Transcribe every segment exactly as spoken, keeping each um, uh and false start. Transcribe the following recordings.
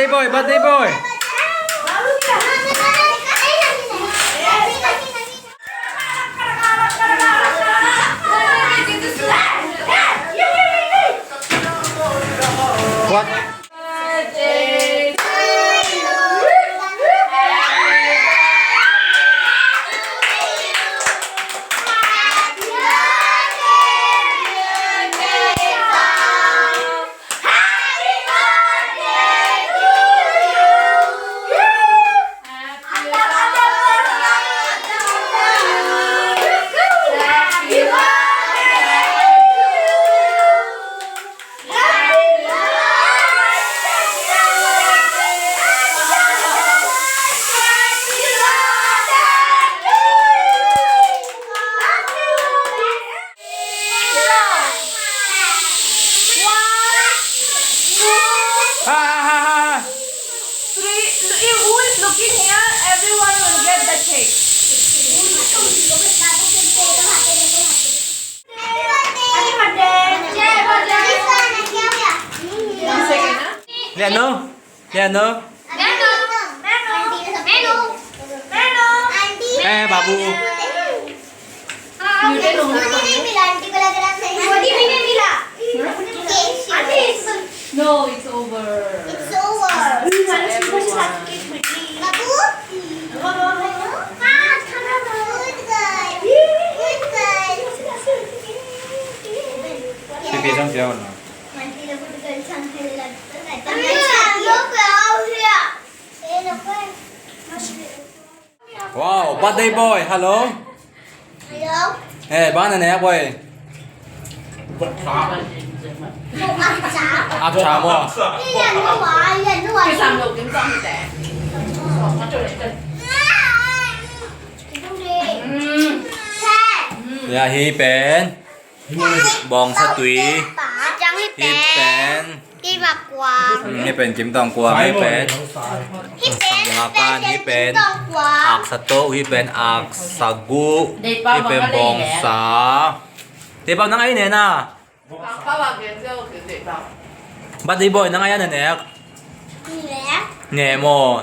Birthday boy, birthday boy. What? Ha, ha, ha, ha. Three, if who is looking here, everyone will get the cake. Happy birthday. Jai birthday. Lian no? Lian no? Menu. Menu. Menu. Eh, Babu. No, it's over. It's over. Babu. Good girl. Good girl. Wow, birthday boy, hello. Hello. Eh, bang na ne boy. Ap cha mo. Ya hi pen. Bawngsa tui. Hi pen. Hi pen Kim Tawng Kua, hi pen. Hi pen Kim Tawng Kua. Aksa to, hi pen Aksa gu. Hi pen Bawngsa. Te pau nang ai ne na. Birthday boy nang ai na ne. Ne mo.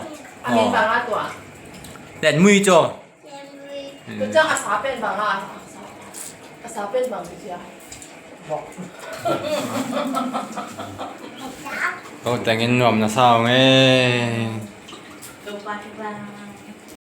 Len mui cho. Tua ciang a sa pen bang a, a sa pen bang ci a. Ko tengin nuam na sa nge.